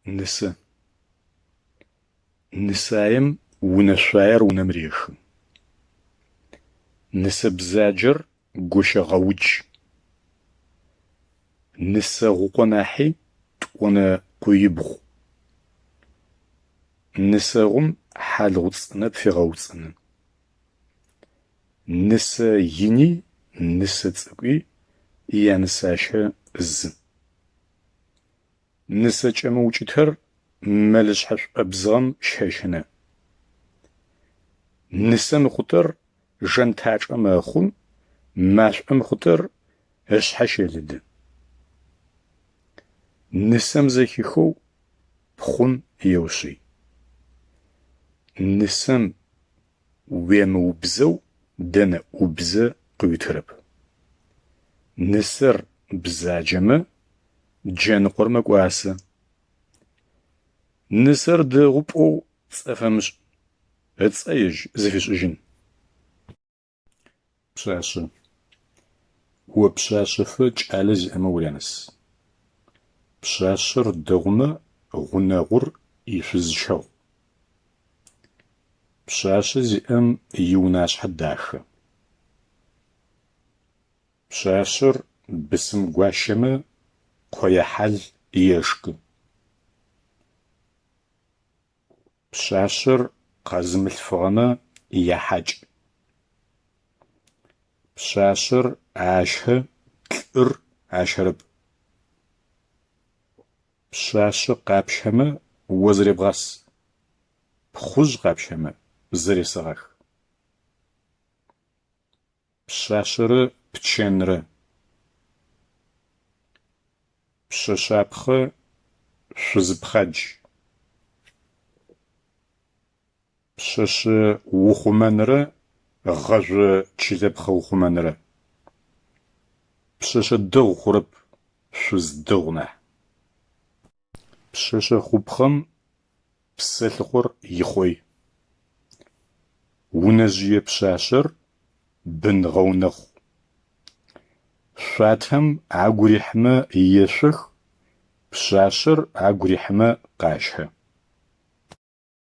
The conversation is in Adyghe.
Нысэ. Нысаем унэшъуаер унэм рехы. Нысэ бзаджэр гощэгъэудж. Нысэгъукъо нахьи тӏонэ къуибгъу. Нысэгъум хьалыгъу цӏынэ пфегъэуцӏыны. Нысэ ини нысэ цӏыкӏуи янысащэ зы. Нысэкӏэ мыукӏытэр мэлышъхьэ шӏуабзыгъэм щэщынэ. Нысэм ыхъутэр жэнтачӏэ мэхъу, машӏом ыхъутэр ышъхьэ щэлыды. Нысэм зэхихэу пхъум еушъый. Нысэм уемыубзэу дэнэ ӏубзэ къыуитырэп. Нысэр бзаджэмэ, джэныкъор мэкӏуасэ. Нысэр дэгъу пӏоу цӏэ фэмышӏ, ыцӏэ ежь зыфишӏыжьын. Пшъашъэ. О пшъашъэфэ кӏалэ зиӏэмэ уряныс. Пшъашъэр дэгъумэ гъунэгъур ишъузщэгъу. Пшъашъэ зиӏэм иунашъхьэ дахэ. Пшъашъэр бысым гуащэмэ къоехьал ешкы. Пшъашъэр къэзымылъфыгъэмэ яхьакӏ. Пшъашъэр ащэ, лӏыр ащэрэп. Пшъашъэ къапщэмэ о зыребгъас, пхъужъ къапщэмэ зэресэгъэх. Пшъашъэрэ пчэнрэ. Пшъэшъапхъэ шъузы пхъадж. Пшъэшъэ ухъумэнрэ гъэжъо чылэпхъэ ухъумэнрэ. Пшъэшъэ дэгъу хъурэп, шъуз дэгъу нахь. Пшъэшъэ хъупхъэм псэлъыхъор ихъой. Унэжъые пшъашъэр бын гъэунэхъу. Шъуатэм агу рихьымэ ешъох, пшъашъэр агу рихьымэ къащэ.